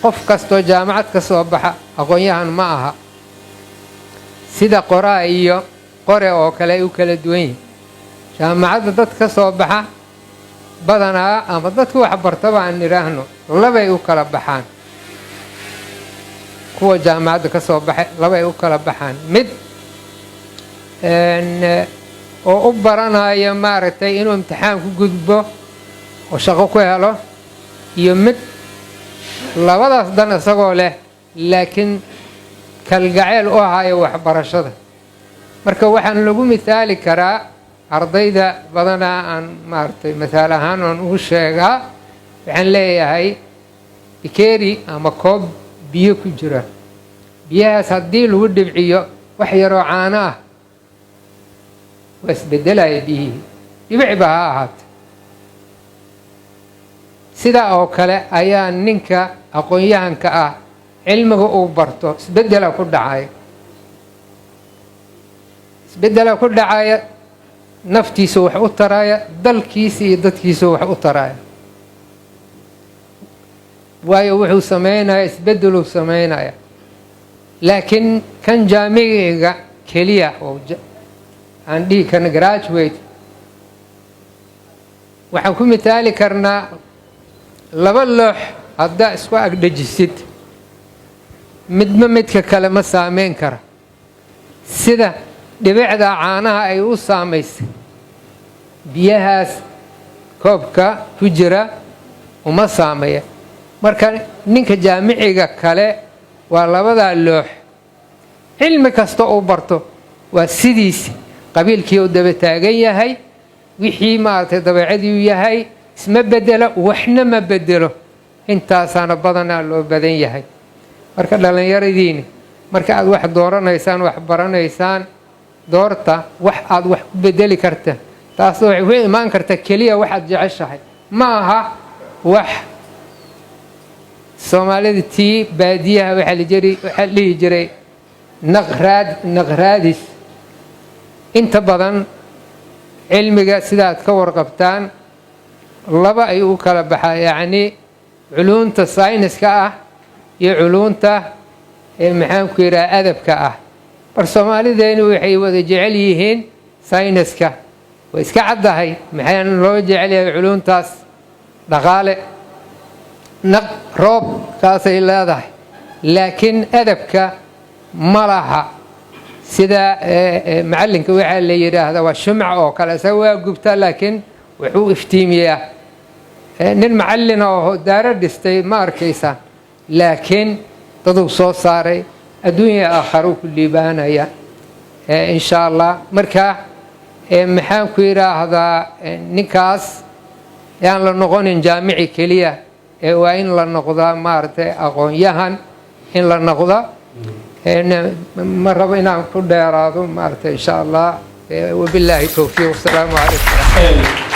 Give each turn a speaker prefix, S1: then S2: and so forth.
S1: Qof kastoo jaamacad ka soo baxa aqoon-yahan ma aha. Sida qoraa iyo qore oo kale ay u kala duwan yihin. Jaamacadda dad ka soo baxa badanaa, ama dadka wax bartaba aan idhaahno, labay u kala baxaan. Kuwa jaamacadda ka soo baxay labay u kala baxaan: mid oo u baranaya, maaragtay, inuu imtixaan ku gudbo oo shaqo ku helo, iyo mid labadaas dan isagoo leh laakiin kalgaceel u hayo waxbarashada. Marka waxaan lagu mithaali karaa ardayda badanaa, aan, maaragtay, mathaal ahaan oon ugu sheegaa, waxaan leeyahay bikeeri ama koob biyo ku jira. Biyahaas haddii lagu dhibciyo wax yaroo caano ah, waa isbedelaya biyihii, dhibicba ha ahaato. Sidaa oo kale ayaa ninka aqoon-yahanka ah cilmiga uu barto isbedela ku dhacaya, isbedela ku dhacaya, naftiisa wax u taraya, dalkiisa iyo dadkiisa wax u taraya, waayo wuxuu sameynaya isbedeluu sameynaya. Laakiin kan jaamiciga keliya oo aan dhihi karna graduate, waxaan ku mithaali karnaa laba loox haddaa isku agdhejisid, midba midka kale ma saameyn kara sida dhibicda caanaha ay u saamaysay biyahaas koobka ku jira uma saameeya. Marka ninka jaamiciga kale waa labadaa loox. Cilmi kasta uu barto waa sidiisi, qabiilkii uu daba taagan yahay, wixii, maaragtay, dabeecadii u yahay isma bedelo, waxna ma bedelo. Intaasaana badanaa loo badan yahay. Marka dhallinyaradiini, marka aad wax dooranaysaan, wax baranaysaan, doorta wax aad wax ku bedeli karta. Taas waxay ku imaan karta keliya waxaad jeceshahay. Ma aha wax Soomaalida tii baadiyaha waxaa la jiri, waxaa la dhihi jiray naqraad, naqraadis. Inta badan cilmiga, sidaad ka warqabtaan, laba ay u kala baxaa, yacni culuunta sayniska ah iyo culuunta ee, maxaanku yidhaha, adabka ah. Bar Soomaalideenu waxay wada jecel yihiin sayniska. Way iska caddahay maxaan loo jecel yahay culuuntaas: dhaqaale, naq, roob kaasay leedahay. Laakiin adabka ma laha. Sida macallinka waxaa la yidhaahdaa waa shumca oo kale, isaga waa gubtaa laakiin wuxuu iftiimiyaa. Nin macallin oo daaro dhistay ma arkaysaan, laakiin daduu soo saaray, adduunya aakharuu ku liibaanaya, insha Allah. Marka, maxaan ku yidhaahdaa, ninkaas yaan la noqonin jaamici keliya ee waa in la noqdaa, maaragtay, aqoon-yahan in la noqda. Ma rabo inaan ku dheeraado, maaragtay, insha Allah. Wabilaahi towfiiq, wasalaamu calaykum.